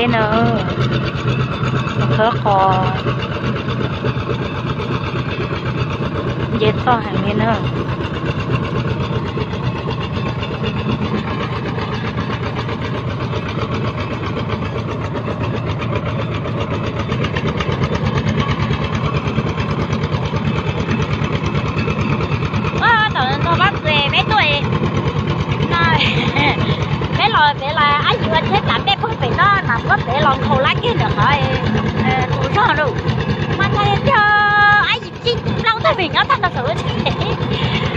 Teb na, khawb qos nce toj heev li na. Tam no pab txes peb tuaj, peb los pem los ab yim ua tsheb tas peb pheej pem no mas muab pem los nkhaus lab kiag ntawm qhov tus zog lawm. Mas ntshai tiag tiag, ab yim cib plaub tag pem nyob tag nrho saum lub tsheb.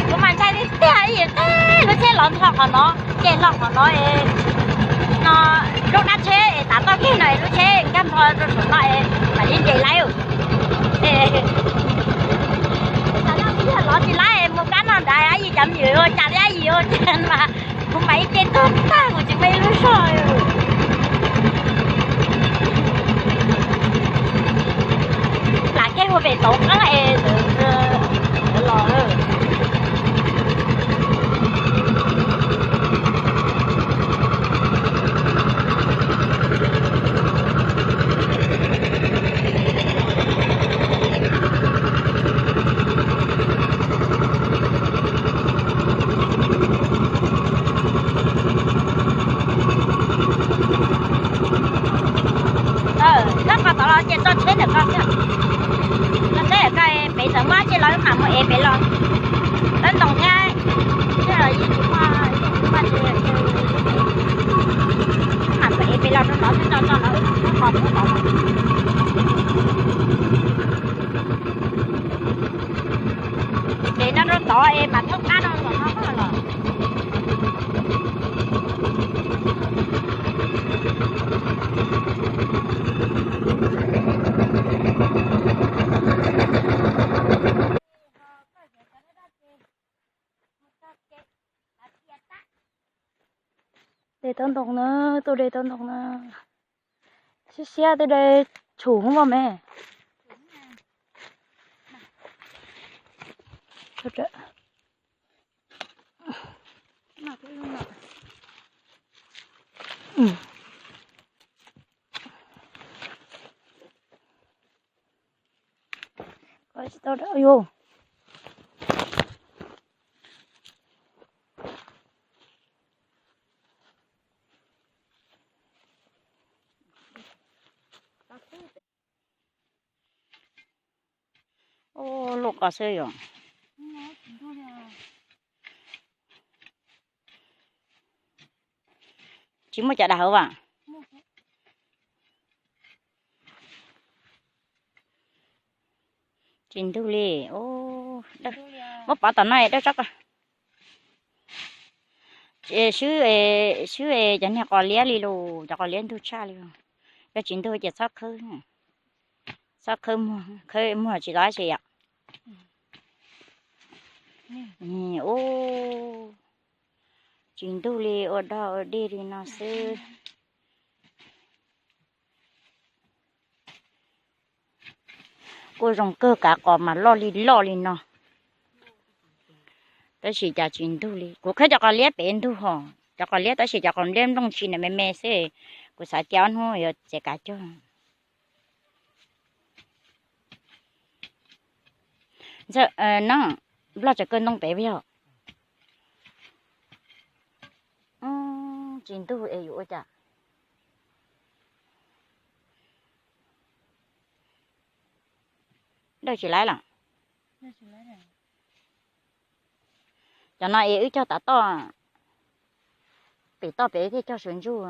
Kuv mas ntshai tiag tiag, ab yim qeb lub tsheb los nrho qhov no, ces los qhov no, no lub dab tsheb es tav toj kiag no es lub tsheb nkag nrho rau saum no es mam li nce laib. Los tsis laib mus kab no nrad, ab yim cas me nyuam ua cas li, ab yim ua cas mas kuv mam ib ce tuag tag kuv tsis muaj ib lub zog. Lam kiag hu pem tauv qeeb es los. Nyob qhov tod los ces tso tsheb ntawm ko xwb. Tso tsheb ntawm ko, pem txawm muaj tsheb los wb mam mus ev pem los. Lawv ntoo thiab, yeej tsis muaj, yeej tsis muaj tsheb, wb mam mus ev pem los rau tod xwb, tso tso los wb mam mus ev pem los. Ces no rau tod es mam thoob qab no los no los. De tau ntoo na, tus de tau ntoo na. Siab siab, tus de tshum hub npaj me. Tsis tau, yus. Ub, luj qos xwb yom. Tsis muaj cov dag hauv vas. Tsis ntug li. Muab pov tom no dawb tsob ko. Swb, swb cov niag qos liab li los, cov qos liab ntug tshaj li. Yog tsis ntug ces txhob khawb, txhob khawb muag, khawb muag tsis tau dab tsi yom. Ub, tsis ntug li, ua dog ua dig li no xwb. Kuj zoo kawg, kav qos mas loj li loj li no. Tab sis cas tsis ntug li. Kuv khawb cov qos liab pem ntug hos, cov qos liab tab sis cov qos liab nplooj tsis na me me xwb. Kuv xav cia ob hnub yuav txiav kav cog. Nplooj tsaws kaw ntoo pem yog. Tsis ntug es yuav ua cas. Dawj tsis laib los. Cov no es wb cog tav toj, pem toj pem thiaj cog sawv ntsug.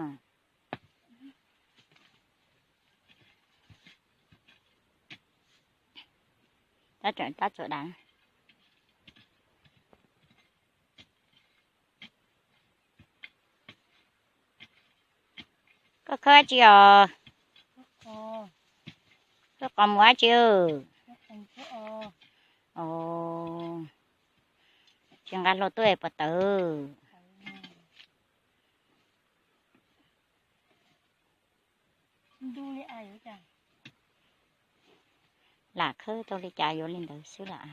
Tab txawm da. Koj khawb dab tsi os? Khawb qos mus dab tsi? Tsis nqa hlo tuaj puas tawv? Lam khawb tau li cas yuav li ntawd xwb lam.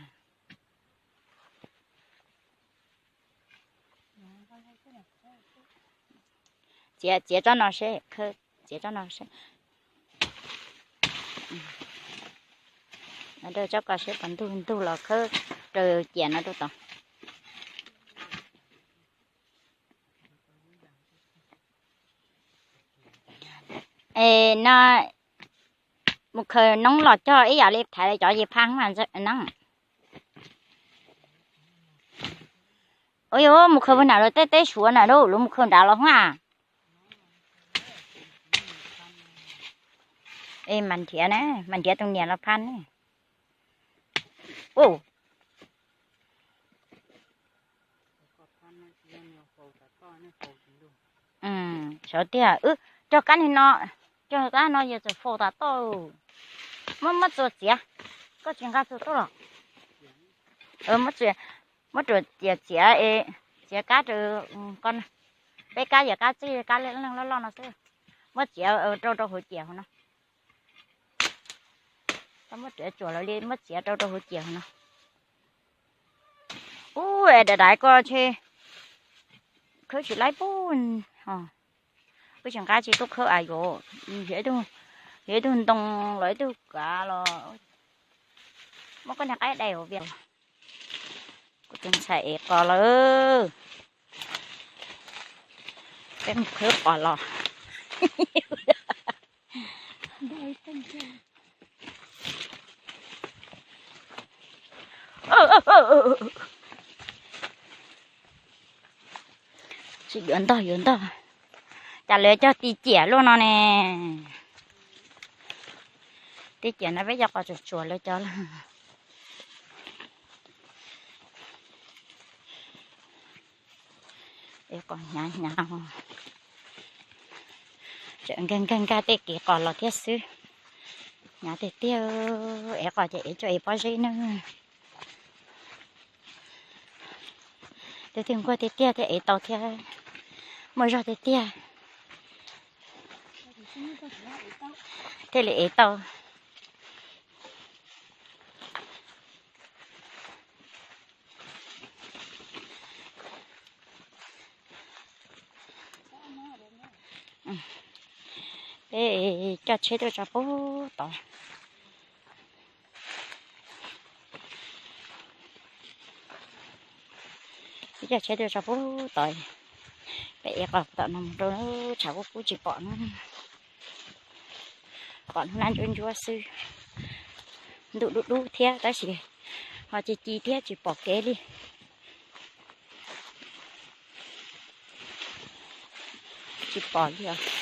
Txiav, txiav tsob no seb khawb. txiav tsob no. Rau tsob ko seb puas ntug, ntug los khawb rau ciam no rau tod. Es no mus khaws noob los cog ib yam li thaiv cov yis phaj mas na. Ua yuav mus khaws puag nram lawv tej teb suav na, lawv mus khaws nrad los hua. Es mas nrhiav na, mas nrhiav tus niam los phaj ne. Xyov tiag, wb cog kab no, cog kab no yog txawm faus tas toj. Muab, muab txuas txiav, koj tsis nqa txuas tuaj los? Muab, muab tsuas txiav, txiav es txiav kab rau ko, peb kab yog kab txij kab leej loj loj no xwb. Muab txiav rau rau hauv ciam hauv no. Koj muab txiav tsuas lawv li, muab txiav rau rau hauv ciam hauv no. Ub, es daim daim ko ntshe khawb tsis laib pub. Wb tsis nqa tsis tuaj khawb as yuav, yog ib tug ntoo los ib tug kav los. Muab koj niag qaib dai hauv vias. Kuv tus ntxhais ev qos lawm. Peb mus khawb qos los. Tsis yuav ntog yuav ntog. Cas lawv cog ti ciam luaj no ne? Ti ciam no peb cov qos tsuas tsuas lawv cov lawm. Es qos hnyav hnyav, tseem nkag nkag nkag tej kev qos los thiab xwb. Hnyav tiag tiag, es qos ces es coj es pob zeb na. Tus twg nquag tiag tiag thiaj es tau thiab, muaj zog tiag tiag thiaj li es tau. Peb coj tsheb tuaj tso pub tod. Peb coj tsheb tuaj tso pub tod. Peb ev qos tom no mus rau tshav kub kub tsis pom na. Pom hnub nab ntsuab ntsuab xwb. Ntuj dub dub thiab tab sis ho ci ci thiab tsis pom kev li. Tsis pom li os.